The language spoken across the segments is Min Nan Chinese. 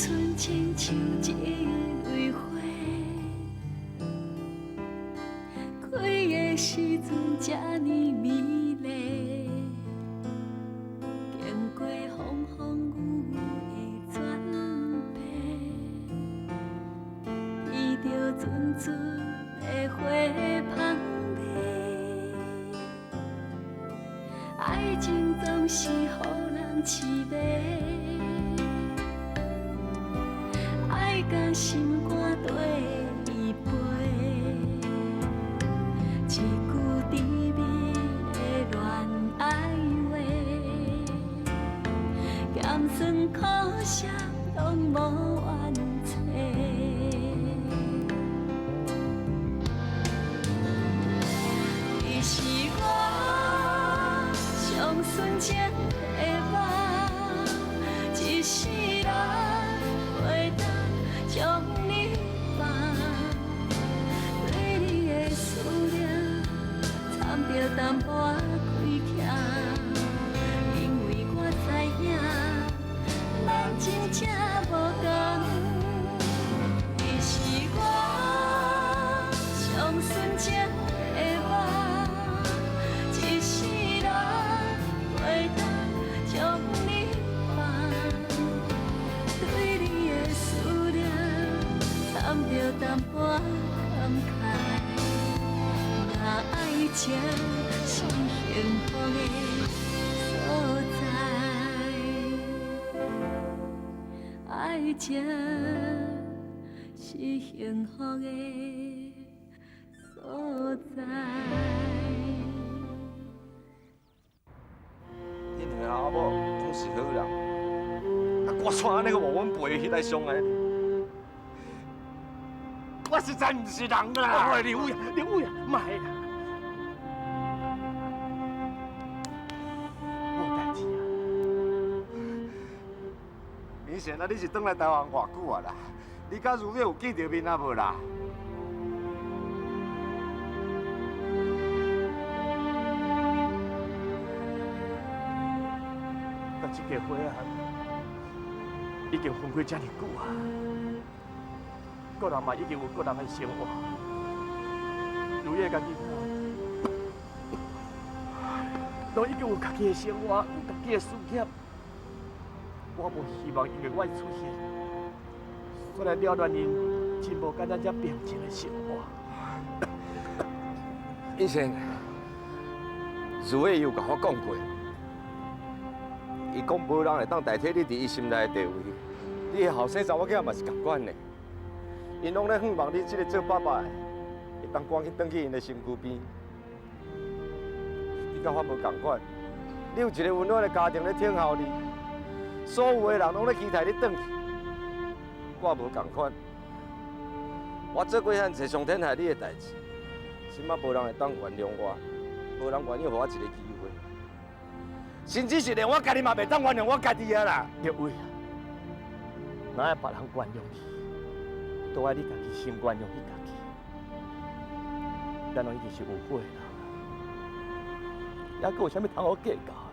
春親像一蕊花，開的時陣這呢美麗，經過風風雨雨的轉變，聞著陣陣的花香味。愛情總是予人痴迷，愛共心肝綴伊飛，一句甜蜜的戀愛話，鹹酸苦澀攏無怨嗟。你是我上純情的夢，一世人袂當將你放，對你的思念摻著淡薄仔虧欠，因為我知影咱真正無仝。你是我上純情的夢，一世人袂當將你放，對你的思念摻著淡薄仔感慨，若愛情是幸福的所在，愛情是幸福的所在。恁兩个阿某總是好人，啊，我煞按呢閣予阮背彼來傷害你，我實在毋是人啦！喂，劉偉啊，劉偉啊，莫啦，無代誌啊。明賢啊，你是轉來台灣偌久啊啦？你佮如月有見著面啊無啦？佮這家伙啊，已經分開遮爾久啊，各人嘛已經有各人的生活。如月佮囡仔，攏已經有家己的生活，有家己的事業。我無希望因為我的出現，煞來擾亂𪜶真無簡單遮平靜的生活。以前，如月伊有共我講過，伊講無人會當代替你佇伊心內的地位。你的後生查某囝嘛是仝款的，𪜶攏咧向望你這个做爸爸的，會當趕緊轉去𪜶的身軀邊。你佮我無仝款，你有一個溫暖的家庭咧等候你，所有的人攏咧期待你轉去。我無仝款，我做過遐爾濟傷天害理的代誌，這馬無人會當原諒我，無人願意予我一個機會，甚至是連我家己嘛袂當原諒我家己啊啦！玉偉啊，若愛別人原諒你，都愛你家己先原諒你家己。咱攏已經是有伙的人，猶閣有啥物通好計較的？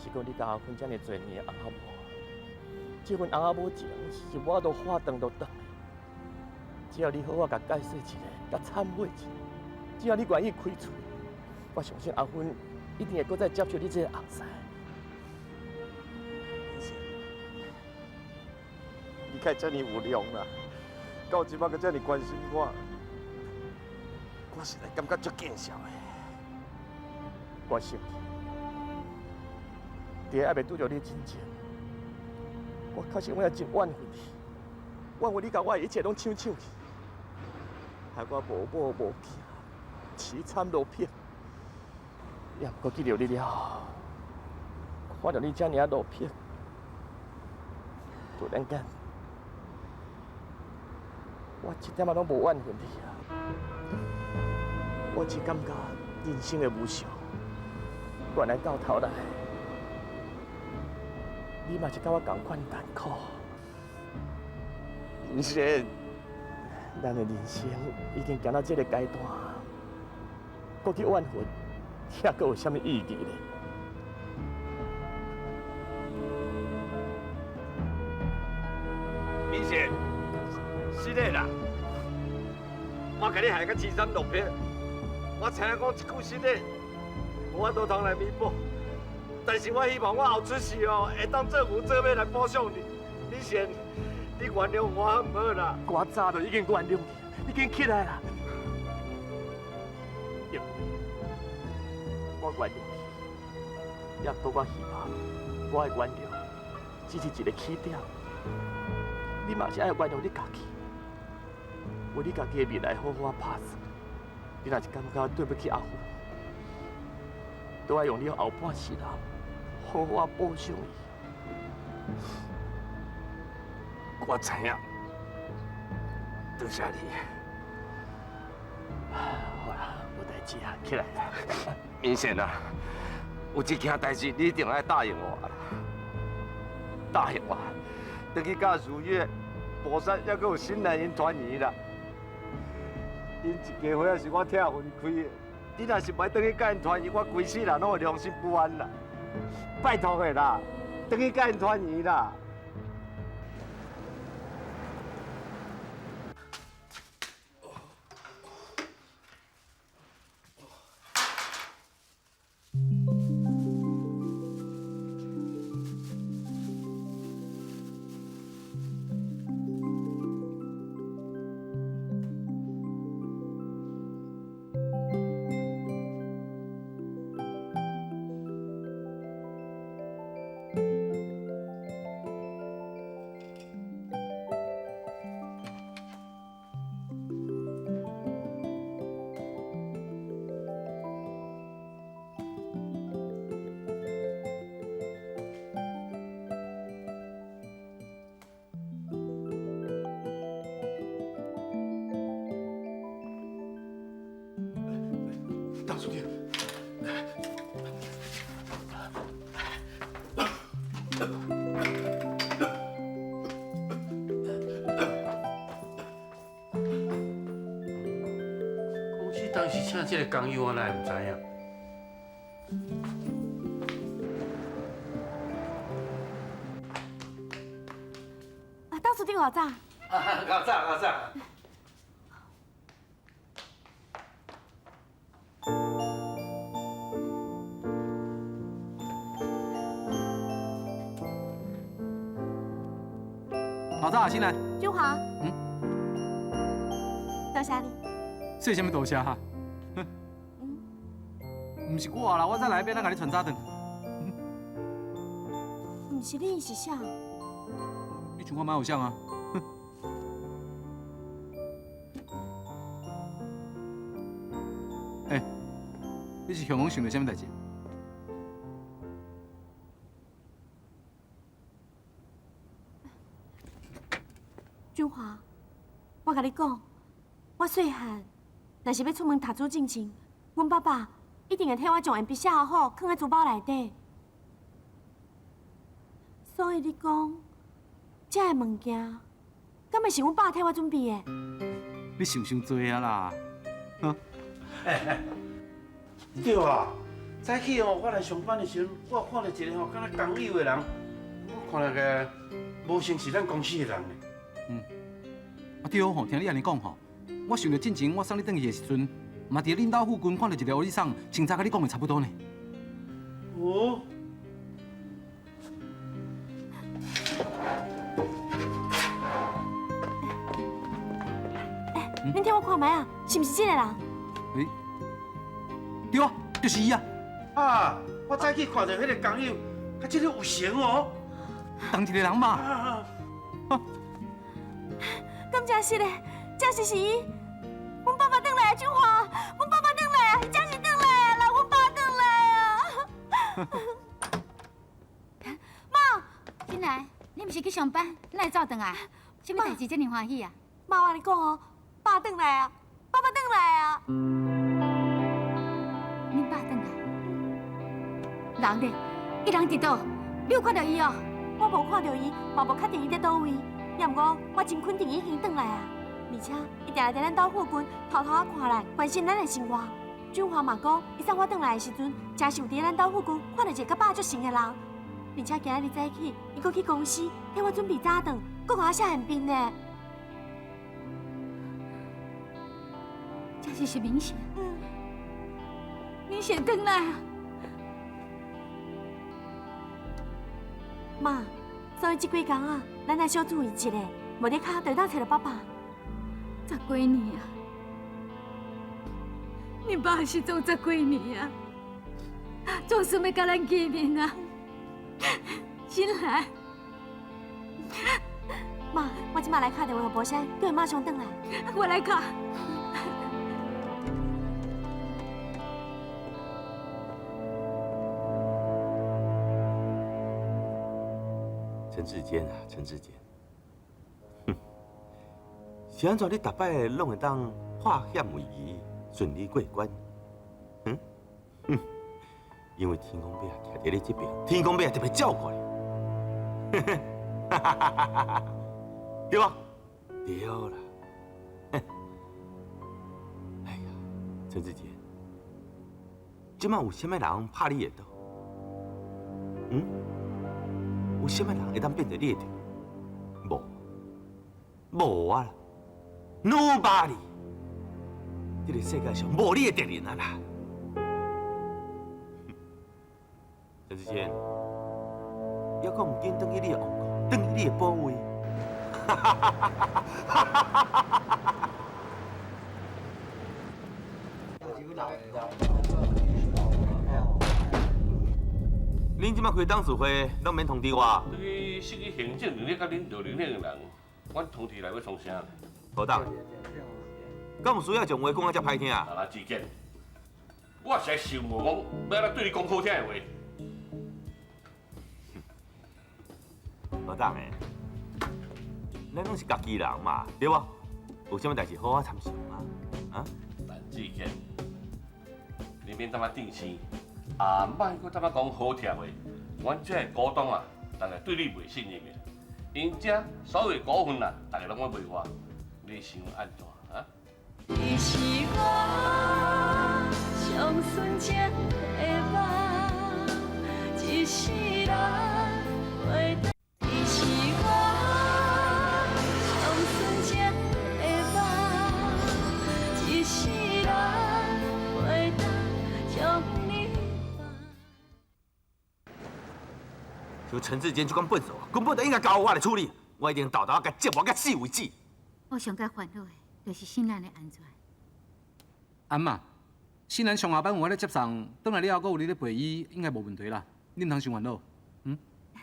是講你佮阿芬遮爾濟年的翁仔某，這份翁仔某情是無法度話斷就斷的。只要你好好共解釋一下，共懺悔一下，只要你願意開喙，我相信阿芬一定會閣再接受你這個翁婿。你敢會遮爾有量啦，到這擺閣遮爾關心我，我實在感覺足見笑的。我承認，佇猶未拄著你之前，我確實我也真怨恨你，怨恨你共我的一切攏搶搶去，害我無某無囝，淒慘落魄。也毋過見著你了後，看著你遮爾仔落魄，突然間，我一點仔攏無怨恨你啊！我只感覺人生的無常，原來到頭來，你嘛是佮我仝款艱苦。毋是，咱的人生已經行到這个階段，閣去怨恨，遐閣有啥物意義呢？贤，是的啦，我共你害甲凄惨落魄，我知影讲一句实的，无法度通来弥补。但是我希望我后出世哦，会当做牛做马来补偿你。你先，你原谅我好毋好啦？我早就已经原谅你，你紧起来啦。因为我原谅你，也阁我希望我的原谅只是一个起点。你嘛是爱原谅你家己，为你家己的未来好好仔拍算。你若是感觉对不起阿虎，都爱用你后半世人好好仔补偿伊。我知影，多谢你。好啦，无代志啊，起来啦。明贤啊，有一件代志你一定爱答应我啦，答应我，转去佮如月、宝山，犹阁有新男𪜶团圆啦。𪜶一家伙仔是我拆分开的，你若是袂转去佮𪜶团圆，我规世人拢会良心不安啦。拜托的啦，转去佮𪜶团圆啦。大叔弟，公司当时请这个工友，我哪会毋知影？啊，董事长偌早？较早，较早。老早，新兰。俊华。嗯。多谢你。说啥物多谢哈？嗯。毋是我啦，我再来欲怎共你传早顿？毋是你，是谁？你像我蛮有像啊。欸，你是向讲想著啥物代志？俊华，我共你讲，我细汉若是欲出门读书进前，阮爸爸一定会替我将鉛笔写好好，囥佇书包内底。所以你讲，这个物件，敢会是阮爸替我准备的？你想伤济啊啦！啊？欸，对啊，早起哦，我来上班的时阵，我有看到一个吼，敢若工友的人，我看了个无像是咱公司的人呢。嗯，啊对吼，听你按呢讲吼，我想著进前我送你转去的时阵，嘛伫恁兜附近看著一个乌里送，穿着佮你讲的差不多呢。哦。欸，恁替我看觅啊，是毋是这个人？欸，对啊，就是伊啊。啊，我早起看著彼个工友，佮这个有成哦。同一个人嘛。啊。敢真实的，真实是伊。阮爸爸转来啊，俊华，阮爸爸转来啊，伊真是转来啊，啦，阮爸转来啊。妈，进来，你毋是去上班，哪会走转来？啥物代志这么欢喜啊？妈，我共你讲哦，爸转来啊，爸爸转来啊。恁爸转来？人呢？伊人伫佗？你有看著伊哦？我无看著伊，嘛无确定伊伫佗位。也毋过，我真肯定伊已经转来啊！而且，伊定定伫咱兜附近偷偷仔看咱，关心咱的生活。俊华嘛讲，伊送我转来的时阵，真是有伫咱兜附近看著一个佮爸足像的人。而且今仔日早起，伊阁去公司替我准备早顿，阁阁共我写现面呢。这是是明显，明显转来啊！妈，所以这几工啊，咱爱小注意一下，无你跤就会当揣著爸爸。十几年啊，你爸失踪十几年啊，总算欲佮咱见面啊！新兰，妈，我这马来敲电话予宝山，叫伊马上转来。我来敲。陈志坚啊，陈志坚，哼，是按怎你逐摆拢会当化险为夷，顺利过关？嗯，哼，因为天公伯啊，徛伫你这边，天公伯啊特别照顾你。哈哈哈哈哈！对吧？对啦。哎呀，陈志坚，这摆有啥物人拍你会倒？嗯？有啥物人会当变做你的敌？无，无啊啦！Nobody，这个世界上无你的敌人啊啦！陈志坚，犹阁毋紧转去你的王国，转去你的宝位。哈哈哈哈哈哈！恁这摆开董事会，拢免通知我。对于失去行政能力佮领导能力的人，阮通知来欲创啥？何董，敢有需要将话讲啊遮歹听？啊啦，志坚，我实在想无讲欲按怎对你讲好听的话。何董的，咱拢是家己人嘛，对无？有啥物代志好好参详啊？啊？陈志坚，你免淡仔定心。啊，莫阁淡仔讲好听话，阮这个股东啊，逐个对你袂信任的，𪜶这所有的股份啊，逐个拢欲卖我，你想按怎啊？你是我上纯情的梦，一世人袂当。你是我上纯情的梦，一世人袂当将你放。像陈志坚这款笨手，根本就应该交我来处理，我一定沓沓共折磨到死为止。我上盖烦恼的，就是新兰的安全。阿妈，新兰上下班有我咧接送，转来了后，阁有你咧陪伊，应该无问题啦。你毋通伤烦恼，嗯？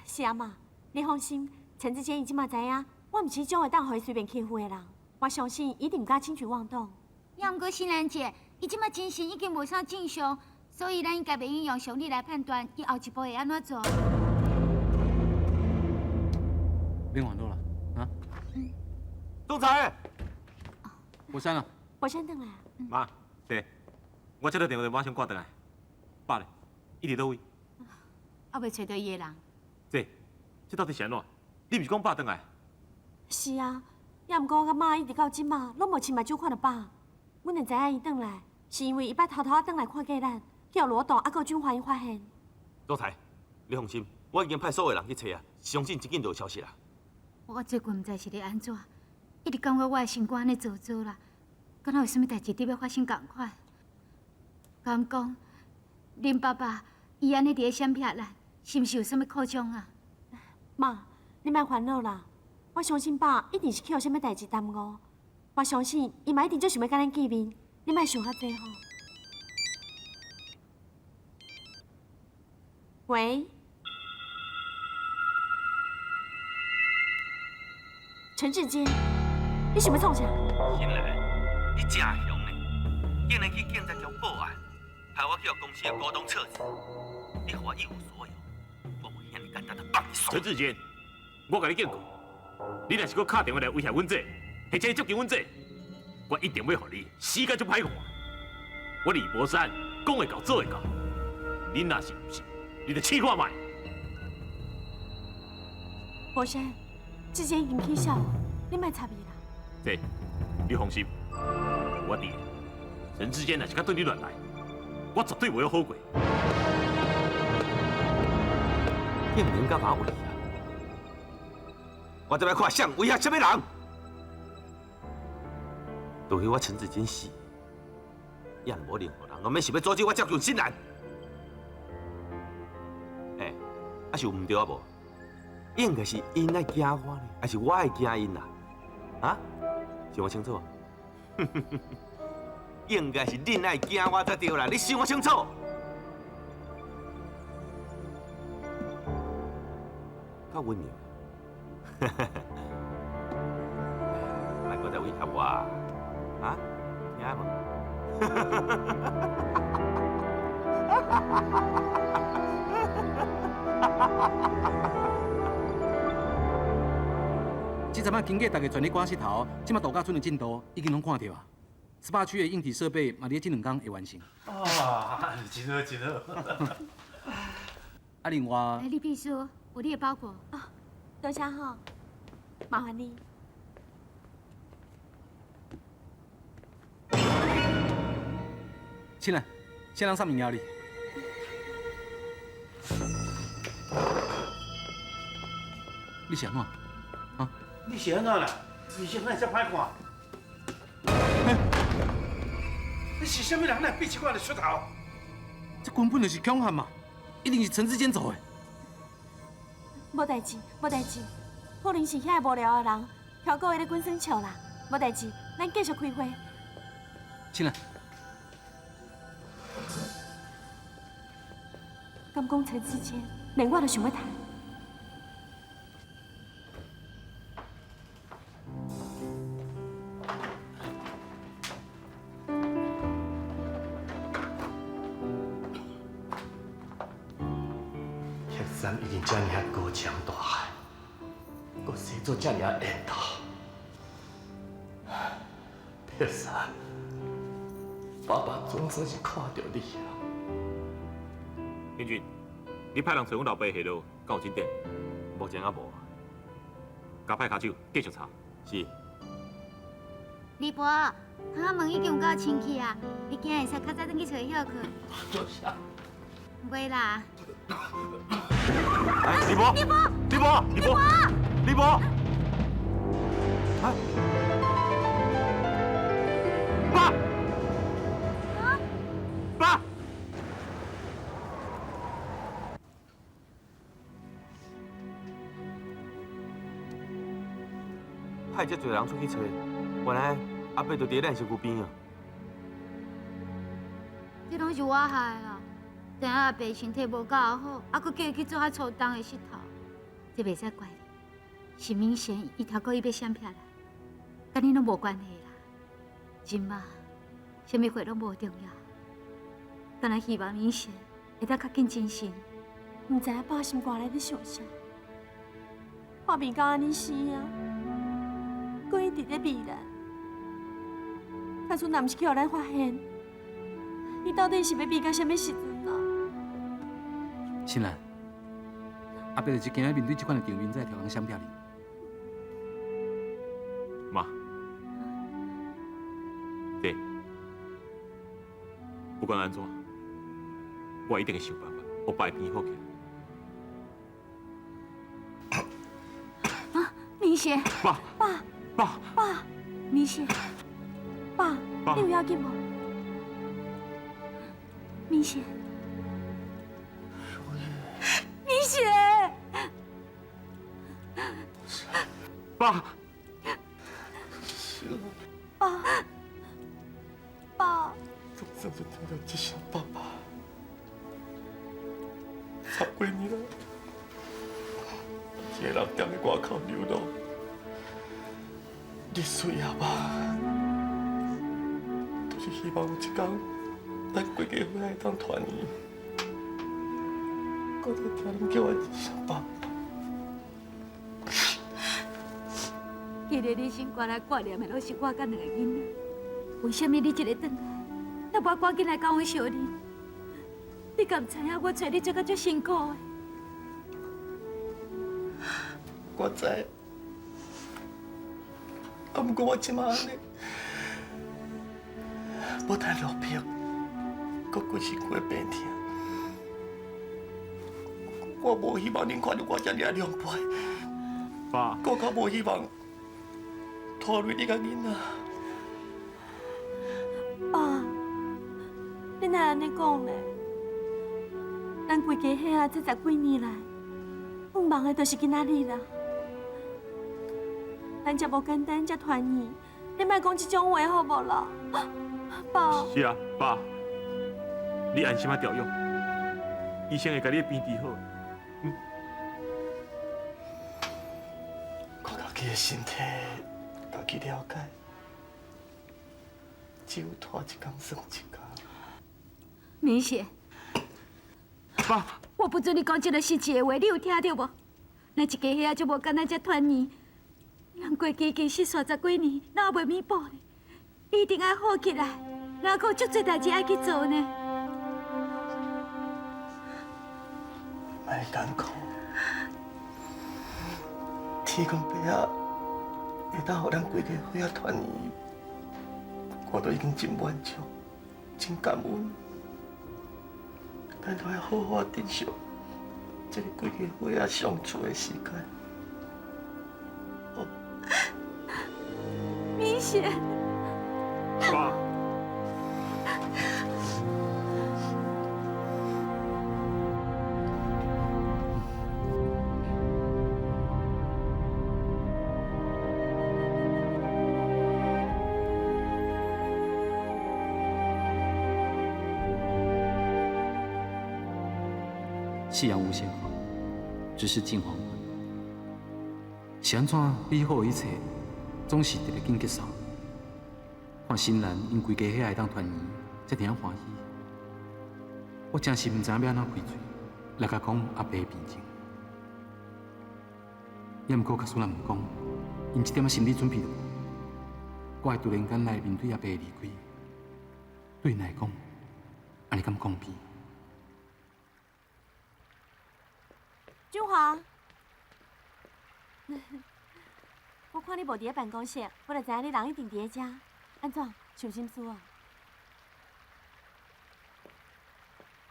是阿妈，你放心，陈志坚伊这马知影，我毋是彼种会当予伊随便欺负的人。我相信伊一定毋敢轻举妄动。也毋过新兰姐，伊这马精神已经无啥正常，所以咱应该袂用用常理来判断，伊后一步会按怎做。免烦恼啦，啊？总裁，博山啊，博山转来。妈，姐，我接到电话马上挂转来。爸咧，伊伫佗位？犹未揣著伊的人。姐，这到底是按怎？你毋是讲爸转来？是啊，也毋过我佮妈一直到这马，拢无亲目睭看著爸。阮会知影伊转来，是因为伊捌偷偷仔转来看过咱，去予罗董犹阁俊华𪜶发现。总裁，你放心，我已经派所有人去揣啊，相信真紧就有消息啦。我最近毋知是咧按怎，一直感觉我的心肝按呢燥燥啦，敢若有啥物代志伫欲发生仝款。敢讲，恁爸爸伊按呢伫咧闪避咱，是毋是有啥物苦衷啊？妈，你莫烦恼啦，我相信爸一定是去予啥物代志耽误，我相信伊嘛一定足想欲佮咱见面，你莫想较济吼。喂，陈志坚，你想欲创啥？新兰，你真凶呢，竟然去警察局报案，害我去予公司的股东撤资，你予我一无所有，我无遐尔简单就放你爽。陈志坚，我共你警告，你若是阁敲电话来威胁阮姐，或者接近阮姐，我一定欲予你死甲足歹看。我李伯山讲会到做会到，你若是毋信，你就试看觅。伯山，志坚已经起痟，你莫插伊啦。姐，你放心，有我伫。陈志坚若是敢对你乱来，我绝对袂予好过。竟然敢把我威胁！我再来看谁威胁啥物人。除非我陈志坚死，也无任何人拢免想欲阻止我接近新兰。欸，啊是有毋对啊无？应该是𪜶爱惊我呢，还是我爱惊𪜶啦？啊？想我清楚？应该是恁爱惊我才对啦，你想我清楚？较温柔，莫阁再威胁我啊！听无？这阵仔经过大家全力赶石头，这马度假村的进度已经拢看著啊。SPA 区的硬体设备嘛，伫这两工会完成。啊，真好真好。啊，另外，哎，李秘书，有你的包裹。啊，多谢吼，麻烦你。进来，先人送物件你。你是按怎？啊？你是按怎啦？面色哪会遮歹看？你是啥物人？哪会变这款的出头？这根本就是恐吓嘛！一定是陈志坚做的。无代志，无代志，可能是遐个无聊的人跳过伊咧滚耍笑啦。无代志，咱继续开会。进来。敢讲陈志坚，连我都想欲谈。铁山已经遮尔啊高墙大海，阁生做遮尔啊缘投。铁山，爸爸总算是看著你啊！明俊，你派人揣阮老爸下落，敢有进展？目前犹无。加派跤手继续查。是。李伯，窗仔门已经有够清气啊，你今日会使较早转去揣歇睏。多谢。袂啦。哎，李伯，李伯，李伯，李伯，李伯，啊！爸，爸，派遮济人出去揣，原来阿伯就伫咱身躯边啊！这拢是我害的啦。知影阿伯身体无够好，啊，阁叫伊去做较粗重的石头，这袂使怪你，是明显伊头壳伊欲闪避来，佮你拢无关系啦。这马，啥物货拢无重要，干焦希望明贤会当较紧精神。毋知影爸心肝内咧想啥，画面到按呢死啊，阁一直咧避咱。假使若毋是去予咱发现，伊到底是欲避到啥物时阵啊？新兰，阿伯就是惊面对这款的场面，才会跳人闪避你。妈，姐，不管按怎，我一定会想办法，予爸会变好起来。啊，明贤，爸，爸，爸，爸，明贤，爸，你有要紧无？明贤。明贤，爸，爸，爸，总算是听到这声爸爸，10几年了，一个人踮咧外口流浪，日思夜梦，就是希望有一天，咱规家伙会当团圆。阁再听恁叫我一声爸爸。记得你心肝内挂念的，拢是我佮两个囡仔。为啥物你这个转来，若无赶紧来共阮相认？你敢毋知影我揣你做甲足辛苦的？我知，啊，毋过我这马按呢，无谈落魄，阁规身躯的病痛，我无希望恁看著我遮尔啊狼狈。爸，阁较无希望拖累你佮囡仔。爸，你哪按呢讲呢？咱规家伙仔这十几年来，向望的就是今仔日啦。咱遮无简单，遮团圆，你莫讲这种话好无啦？爸。是啊，爸，你安心仔调养，医生会共你病治好。嗯。我家己的身体，家己了解，只有拖一工算一工。明贤。爸。我不准你讲这个失职的话，你有听著无？咱一家伙仔足无简单，才团圆。人过去已经失散十几年，哪有袂弥补呢？一定爱好起来，哪阁有足济代志爱去做呢？莫艰苦，天公伯仔会当予咱规家伙仔团圆，我都已经真满足，真感恩。咱都爱好好珍惜这个规家伙仔相处的时间。明贤，爸。夕阳无限好，只是近黄昏。是按怎美好的一切，总是特别紧结束？看新兰𪜶规家伙会当团圆，遮尔仔欢喜，我真是毋知影欲按怎开嘴来共讲阿爸的病情。也毋过，假使若毋讲，𪜶一点仔心理准备都无，我会突然间来面对阿爸的离开，对𪜶来讲，按呢敢公平？俊华，我看你无伫咧办公室，我就知影你人一定伫咧遮。按怎？想心事啊？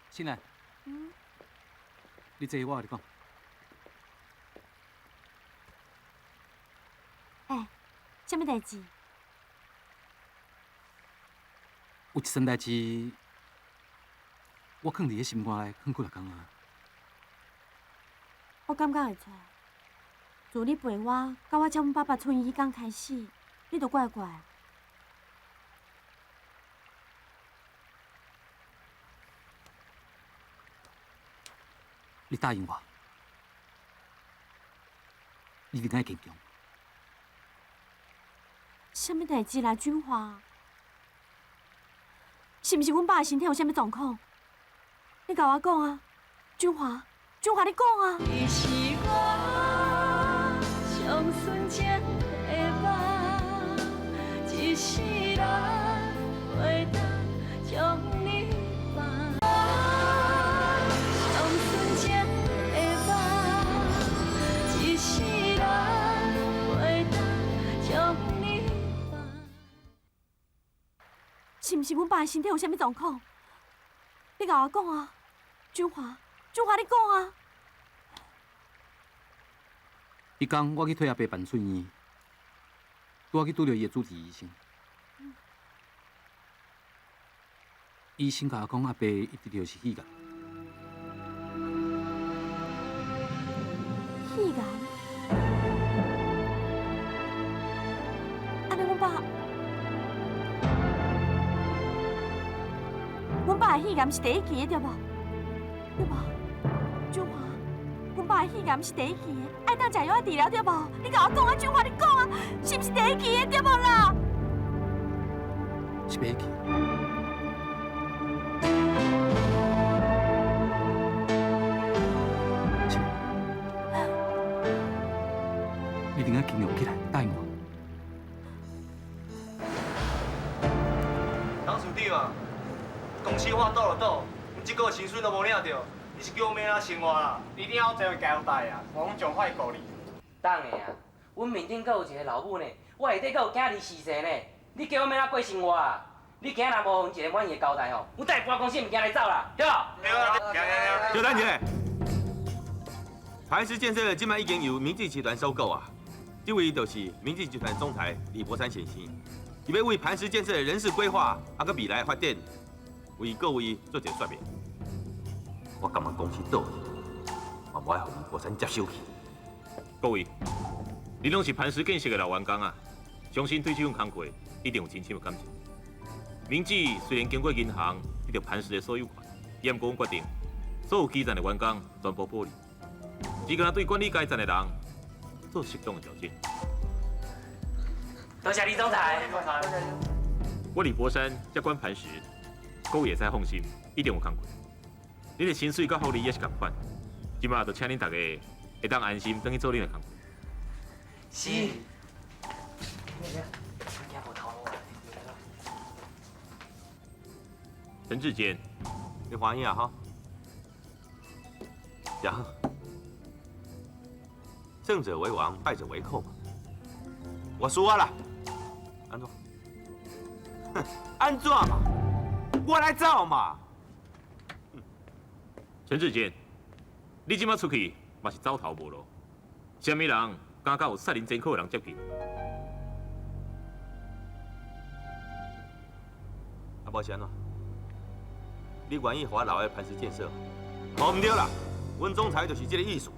新兰，你坐，我共你讲。欸，啥物代志？有一桩代志，我囥伫咧心肝内，囥几若工啊。我感觉会出来，自你陪我，到我接阮爸爸出院彼工开始，你就怪怪。你答应我，你一定爱坚强。啥物代志啦，俊华？是毋是阮爸的身体有啥物状况？你共我讲啊，俊华。俊华，你讲啊！你是我上纯情的梦，一世人袂当将你放。上纯情的梦，一世人袂当将你放。是毋是阮爸的身体有啥物状况？你共我讲啊，俊华。俊华，你讲啊！彼工我去替阿爸办出院，拄仔去拄著伊的主治医生。医生共我讲，阿爸伊得著是肺癌。肺癌？按呢，阮爸的肺癌是第一期的，对无？对无？俊华，阮爸的肺癌是第一期的，爱当食药仔治疗对无？你共我讲啊，俊华，你讲啊，是毋是第一期的对无啦？是第一期。你一定要坚强起来，答应我。董事长啊，公司话倒就倒，阮这个月薪水都无领著。你是叫我欲按怎生活啦？你一定要这样交代啊！我拢上法告你。等下啊，阮面顶阁有一个老母呢，我下底阁有囝儿四世呢。你叫我欲按怎过生活啊？你今仔若无予阮一个满意的交代吼，阮等下搬公司物件来走啦，对无？对啊，行行行。小等一下，磐石建设这摆已经由明记集团收购啊，这位就是明记集团总裁李伯山先生，伊欲为磐石建设的人事规划，啊，阁未来发展，为各位做一个说明。我感觉公司倒去，嘛无爱予李伯山接手去。各位，恁拢是磐石建设的老员工啊，相信对这份工课一定有真深的感情。明记虽然经过银行得到磐石的所有权，也毋过阮决定，所有基层的员工全部保留，只干焦对管理阶层的人做适当的调整。多谢李总裁。我李伯山接管磐石，各位会使放心，一定有工课。恁的薪水佮福利也是仝款，这摆就请恁大家会当安心转去做恁的工课。是。陈志坚，你欢喜啊哈？真好，胜者为王，败者为寇嘛。我输啊啦，按怎？哼，按怎嘛？我来走嘛。陈志坚，你这摆出去嘛是走投无路，啥物人敢佮有杀人前科的人接近？啊，无是按怎？你愿意予我留在磐石建设？无毋对啦，阮总裁就是这个意思。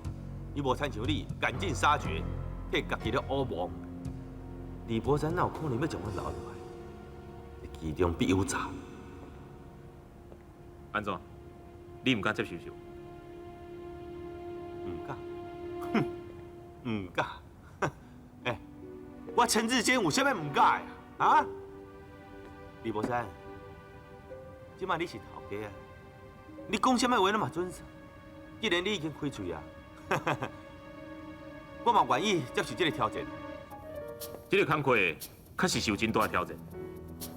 伊无亲像你赶尽杀绝，替家己咧乌摸。李伯山哪有可能欲将阮留落来？其中必有诈。按怎？你毋敢接受是？毋敢，哼，毋敢。欸，我陈志坚有啥物毋敢的啊？李伯山，这摆你是头家啊，你讲啥物话拢嘛准算。既然你已经开喙啊，我嘛愿意接受这个挑战。这个工课确实是有真大挑战，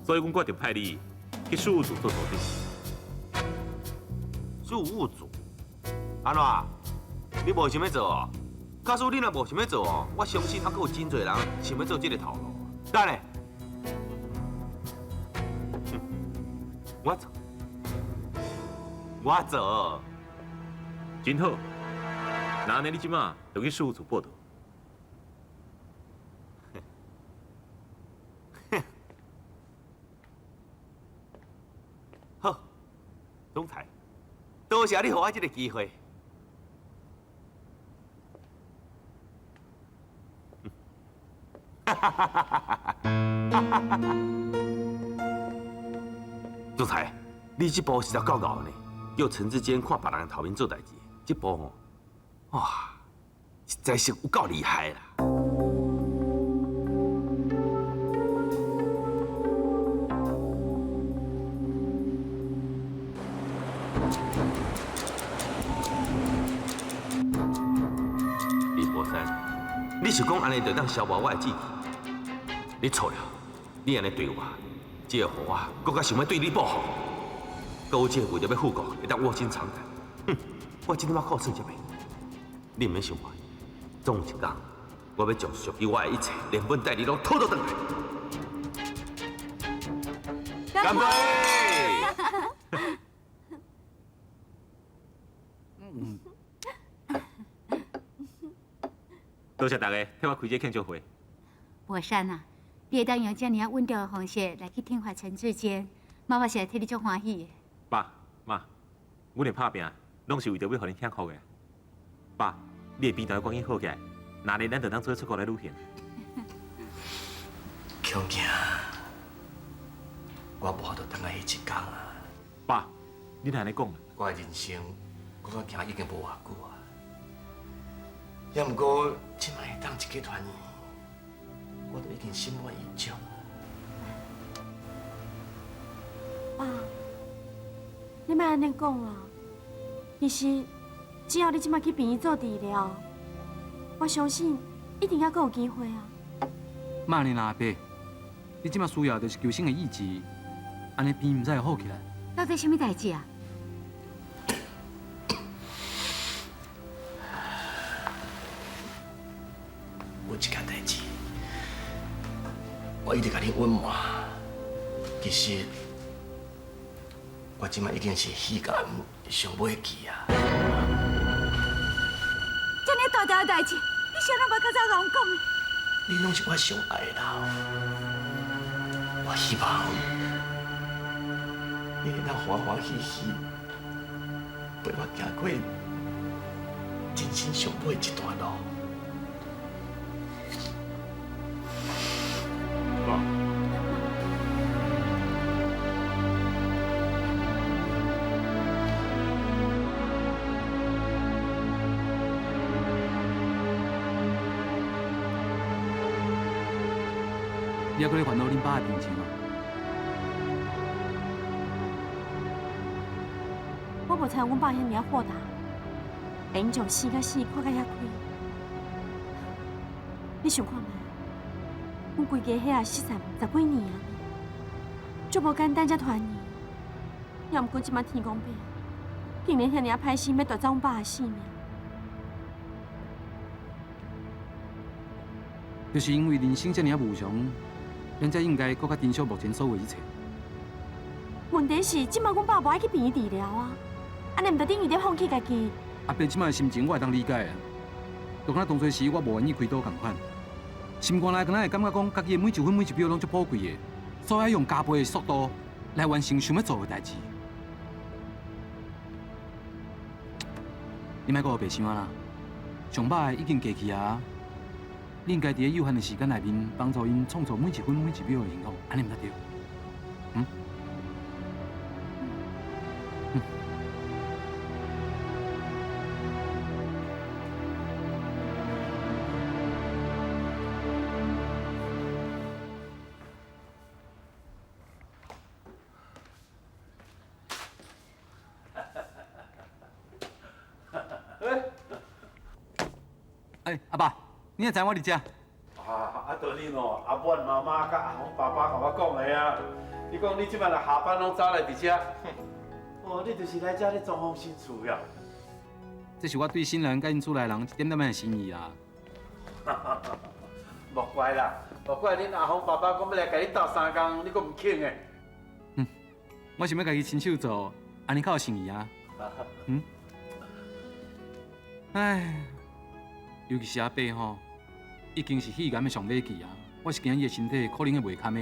所以阮决定派你去事务组做组长。事务组？按怎？你无想欲做哦？假使你若无想欲做哦，我相信还阁有真济人想欲做这个头路。等下，我做，我做，真好。那按呢，你这马就去事务组报到。好，总裁，多谢你予我这个机会。总裁，你这步实在够𠢕呢，叫陈志坚看别人头面做代志，这步吼，哇，实在是有够厉害啦！李伯山，你是讲按呢就当消磨我的志气？你错了，你按呢对我，这会予我阁较想欲对你报复。阁有这个为著欲复国，会当卧薪尝胆。哼，我这点仔苦算啥物？你毋免想我，总有一天，我欲将属于我的一切，连本带利拢讨倒转来。干杯！多谢大家替我开这个庆祝会。博山啊，你会当用这尔啊稳重的方式来去惩罚陈志坚，妈妈实在替你足欢喜的。爸妈，阮的拍拚，拢是为著欲予恁幸福的。爸，你的病痛赶紧好起来，那呢，咱就当做出国来旅行。强强，我无法度等来彼一天啊。爸，你哪按呢讲？我的人生，我阁行已经无偌久啊。也毋过，这摆会当一家团圆，我都已经心满意足。爸，你莫按呢讲啦。其实，只要你这摆去病院做治疗，我相信一定犹阁有机会啊。莫按呢啦，阿伯，你这摆需要就是求生的意志，按呢病毋知会好起来。到底啥物代志啊？有一件代志，我一直共你隐瞒。其实，我这摆已经是肺癌上尾期啊。这大条的代志，你啥拢无较早共阮讲？你拢是我上爱的人，我希望你会当欢欢喜喜陪我行过人生上尾这段路。你犹阁咧烦恼恁爸的病情哦？我无猜阮爸遐尔啊豁达，会用将生佮死看甲遐开。你想看觅？阮规家遐失散十几年啊，足无简单才团圆。也毋过这摆天公伯竟然遐尔啊歹心，欲夺走阮爸的性命。就是因为人生这尔啊无常，咱才应该阁较珍惜目前所有一切。问题是，这摆阮爸无爱去病院治疗啊，按呢毋就等于咧放弃家己？阿伯这摆的心情我会当理解啊，就敢若当初时我无愿意开刀仝款，心肝内敢若会感觉讲，家己的每一分每一秒拢足宝贵的，所以爱用加倍的速度来完成想欲做的代志。你莫阁乌白想啊啦，上摆已经过去啊。你应该伫有限的时间内面，帮助𪜶创造每一分每一秒的幸福，按呢毋才对？嗯？嗯。哎，阿爸。你会知我伫遮？啊，就恁哦，阿满妈妈佮阿红爸爸共我讲的啊。你讲你这摆若下班拢早来伫遮，哦，你就是来遮咧装潢新厝呀？这是我对新人佮𪜶厝内人一点点的心意啦。莫怪啦，莫怪恁阿红爸爸讲欲来共你斗相共，你阁毋肯的。嗯，我想欲家己亲手做，按呢较有诚意啊。嗯。唉，尤其是阿伯吼。已经是肺癌的上尾期啊！我是惊伊的身体可能会袂堪的，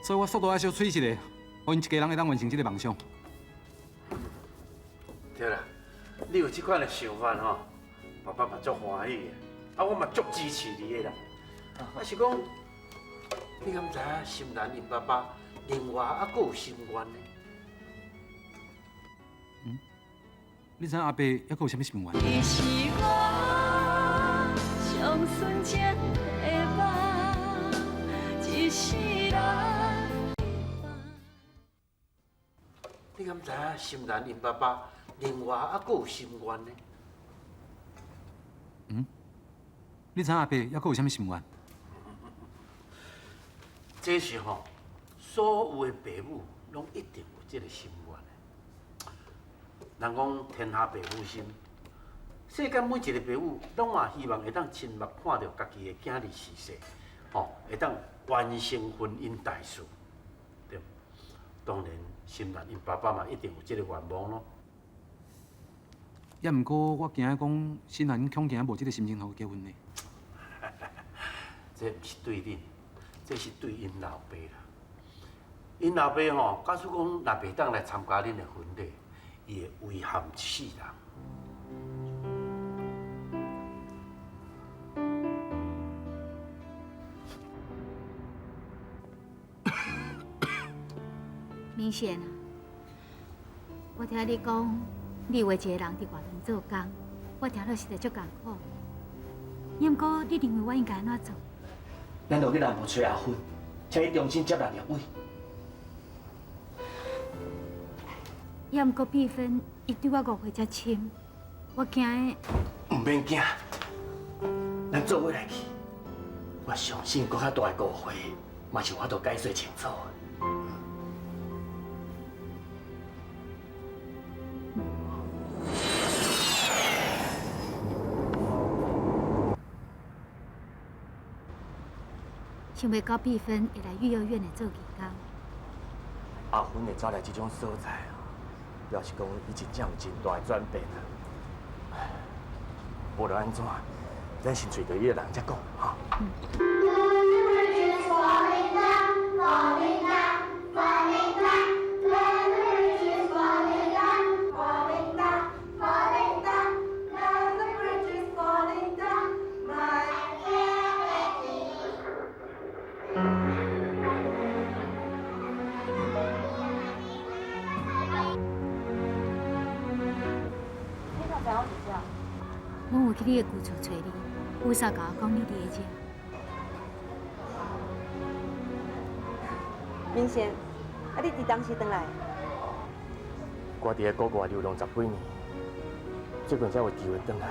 所以我速度爱小催一下，予𪜶一家人会当完成这个梦想。对啦，你有这款的想法吼，爸爸嘛足欢喜的，啊，我嘛足支持你的啦。啊，是讲，你敢知影心兰𪜶爸爸另外犹阁有心愿呢？嗯？你知影阿伯犹阁有啥物心愿？伊是我上纯情的梦，一世人。你敢知影心兰𪜶爸爸另外犹阁有心愿呢？嗯？你知影阿伯犹阁有啥物心愿？这是吼，所有的爸母拢一定有这个心愿的。人讲天下爸母心，世间每一个爸母拢嘛希望会当亲目看著家己的囝儿辞世，吼，会当完成婚姻大事，对。当然，心兰𪜶爸爸嘛一定有这个愿望咯。也毋过，我惊讲新兰恐惊无这个心情予结婚呢。这毋是对恁，这是对𪜶老爸啦。𪜶老爸吼，假使讲若袂当来参加恁的婚礼，伊会遗憾一世人。明贤啊，我听你讲，你有一个人伫外面做工，我听了实在足艰苦。也毋过，你认为我应该按怎做？咱就去南部揣阿芬，请伊重新接纳叶伟。也毋过，碧芬伊对我误会遮深，我惊。毋免惊，咱做伙来去。我相信，阁较大的误会，嘛是有法度解释清楚的。想袂到碧芬会来育幼院的做义工。阿芬会走来这种所在，表示讲伊真正有真大的转变啊！无论按怎，咱先揣著伊个人才讲，哈。阮有去你的旧厝揣你，有嫂共我讲你伫咧遮。明贤，啊，你伫当时转来？我伫咧国外流浪十几年，最近才有机会转来，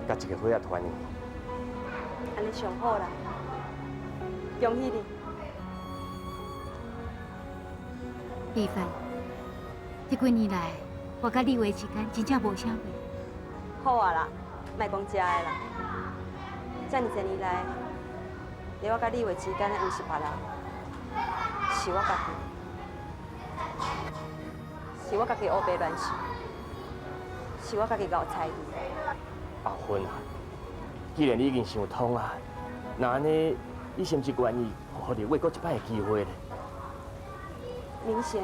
佮一个伙仔团圆。按呢上好啦，恭喜你！丽芬，这几年来，我佮李维之间真正无啥话。好啊啦，莫讲这的啦。遮尔济年来，伫我佮李维之间的，毋是别人，是我家己，是我家己乌白乱想，是我家己𠢕猜忌。阿芬啊，既然你已经想通啊，那按呢，你是毋是愿意予李伟阁一摆的机会咧？明贤，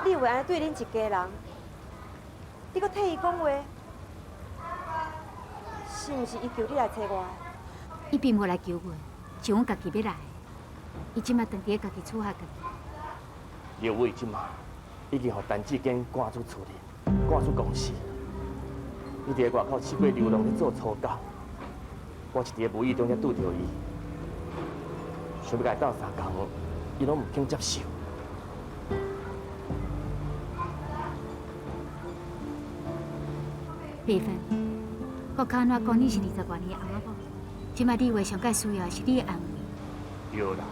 李维按呢对恁一家人，你阁替伊讲话？是毋是伊求你来揣我的？伊并无来求阮，是阮家己欲来的。伊这马踮伫咧家己厝下家己。刘伟这马已经予陈志坚赶出厝里，赶出公司。伊伫咧外口四处流浪咧做粗工，我是伫咧无意中才拄著伊，想欲共伊斗相共，伊拢毋肯接受。丽芬，国较按怎讲？你是20外年的翁仔某，这马李维上盖需要的是你的安慰。对啦，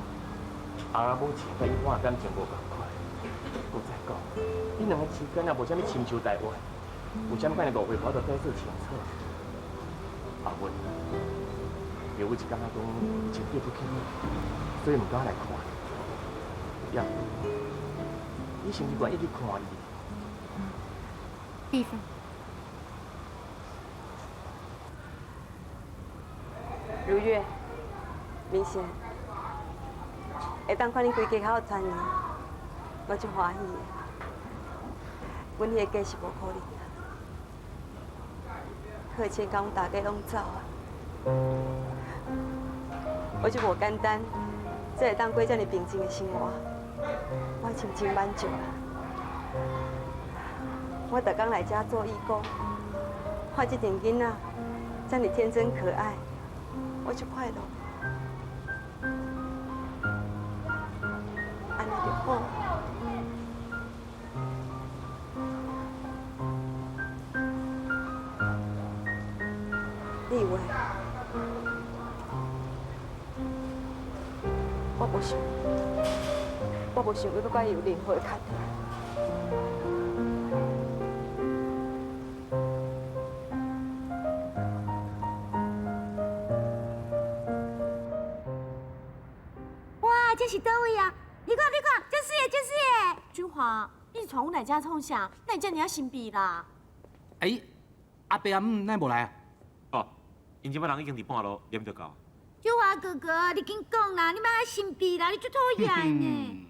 翁仔某情佮伊我感情无仝款。阁再讲，恁两个之间也无啥物深仇大怨，有啥物款的误会，无法度解释清楚。阿芬，刘伟是感觉讲伊真对不起你，所以毋敢来看你。也，你是毋是愿意去看伊？丽芬。如月，明贤，会当看恁规家较有团圆，我足欢喜的。阮彼个家是无可能啦，贺千甲阮大家拢走啊，我足无简单，才会当过遮尔平静的生活，我已经真满足啦。我逐工来遮做义工，看这阵囡仔遮尔天真可爱。我足快乐，按呢就好。李维，我无想，我无想欲阁佮伊有任何的牵连。这是佗位啊？你看，你看，这水的，这水的。君华，你是带阮来遮创啥？哪会遮尔仔神秘啦？哎，阿伯阿姆哪无来啊？哦，𪜶这摆人已经伫半路，黏著到。君华哥哥，你紧讲啦，你莫遐神秘啦，你足讨厌呢。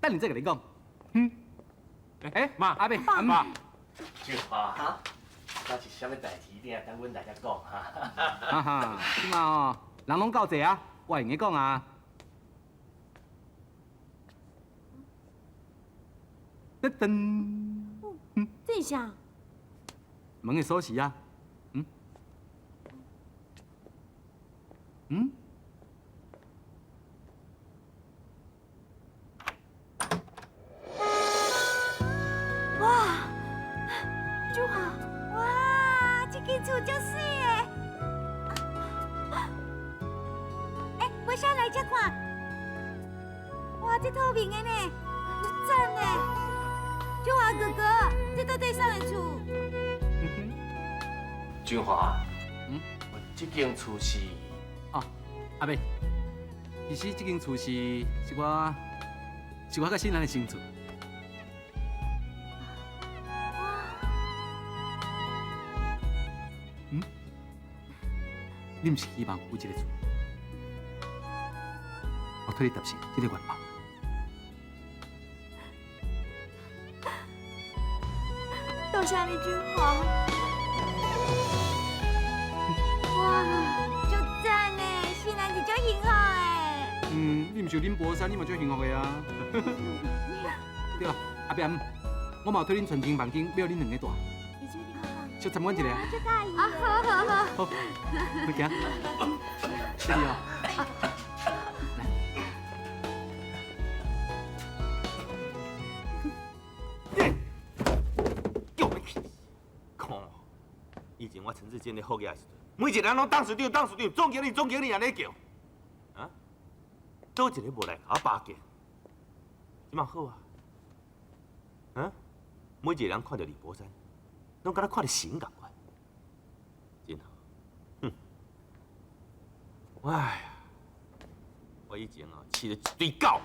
等下再共你讲。嗯。哎，妈，阿伯，阿姆。俊华，哈，那是啥物代志？你等阮来才讲哈。哈哈，这马哦，人拢够济啊，我会用得讲啊。噔噔，这是啥？门的锁匙啊，嗯，嗯，哇，朱华，哇，这间厝足媠的，哎，我先来这看，哇，这透明的呢，足赞的。俊华哥哥，这到底啥的厝？俊华，嗯，这间厝是……哦，阿伯，其实这间厝是我佮新兰的新厝。你毋是希望有一个厝？我替你达成这个愿望。多谢你，俊华。哇，足赞呢！新兰是足幸福的。嗯，你毋是有林柏山，你嘛足幸福的啊。对啦，阿伯阿姆，我嘛有替恁存千万金，买予恁两个住。小参观一下。啊，好好好。好，去行。谢谢哦。来。叫我去，看，以前我陈志坚咧好业的时阵，每一个人拢董事长、董事长、总经理、总经理按呢叫，啊，佗一个无来共我巴结，这嘛好啊，啊，每一个人看著李柏山，拢敢若看著神仝款，真好，哼，哎呀，我以前哦饲著一堆狗，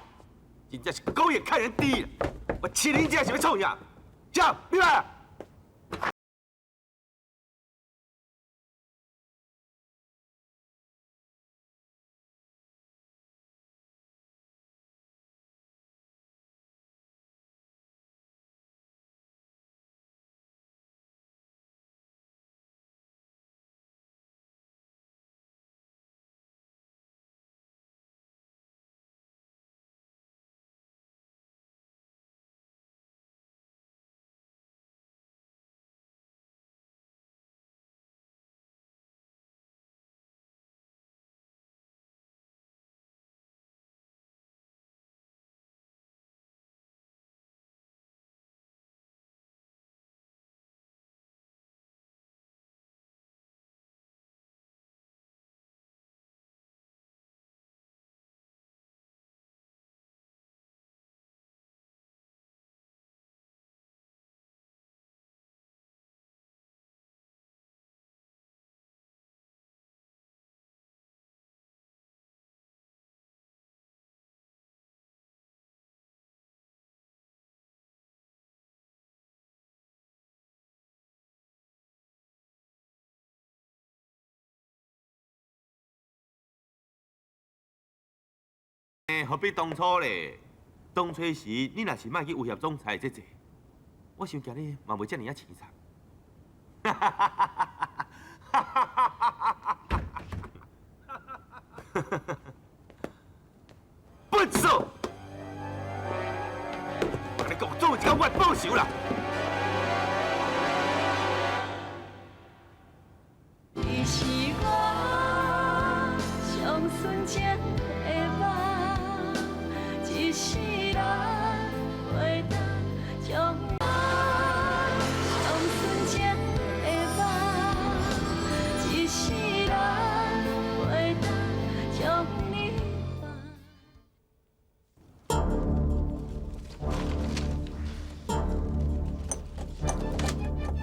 真正是狗也看人低啦，我饲恁这是欲创啥？这，你来。何必当初咧？当初时你若是莫去威胁总裁这这，我想今日嘛袂遮尔仔凄惨。笨手！我共你讲，总有一天我会报仇啦！你是我上纯情的梦，一世人袂当将我上纯情的梦，一世人袂当将你放。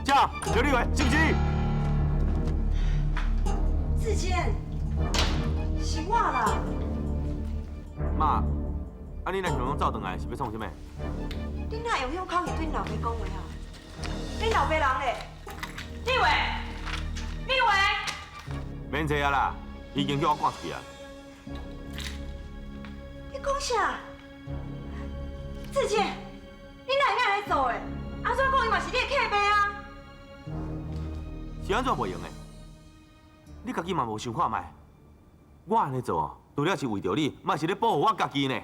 这刘立伟是不是？志坚，是我啦。妈，啊你若想讲走转来是欲创啥物？你哪用彼种口气对恁老爸讲话啊？恁老爸人咧？立伟，立伟，免坐啊啦，已经叫我赶出去啊。你讲啥？志坚，你哪会按呢做的？按怎讲伊嘛是你的客爸啊？是按怎袂用的？你家己嘛无想看觅？我按呢做哦，除了是为著你，嘛是咧保护我家己呢。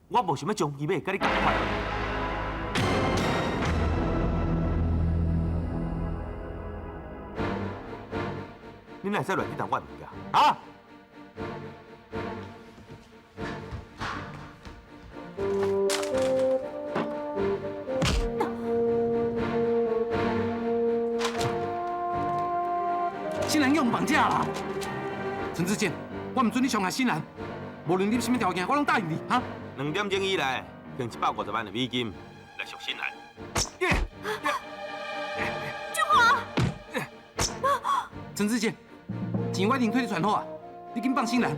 我无想欲将其尾佮你仝款。你哪会使乱去动我的物件？啊？新兰用绑架啦！陈志健，我毋准你伤害新兰，无论你啥物条件，我拢答应你，哈！2点钟以来，用150万的美金来赎新兰。俊华，陈志健，钱我已经替你存好啊，你紧放新兰。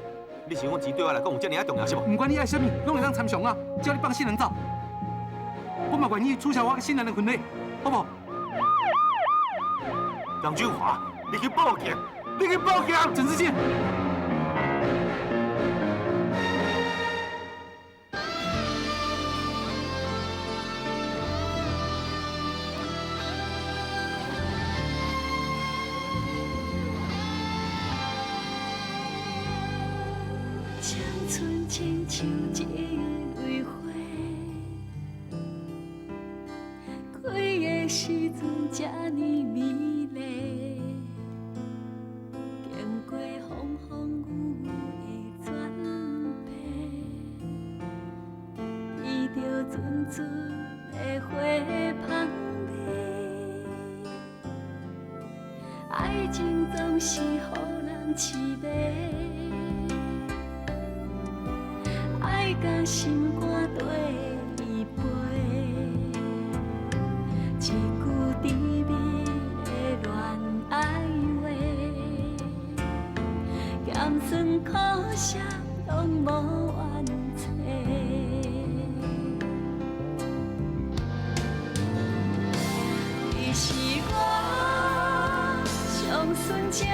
你想讲钱对我来讲有遮尔仔重要是无？毋管你爱啥物，拢会当参详啊，只要你放新兰走，我嘛愿意取消我佮新兰的婚礼，好无？杨俊华，你去报警！你你去报警！陈志坚。青春亲像一蕊花，开的时阵这呢美丽，经过风风雨雨的转变，闻著阵阵的花香味，爱情总是予人痴迷。爱甲心肝缀伊飞，一句甜蜜的恋爱话，咸酸苦涩拢无怨嗟。你是我上纯情的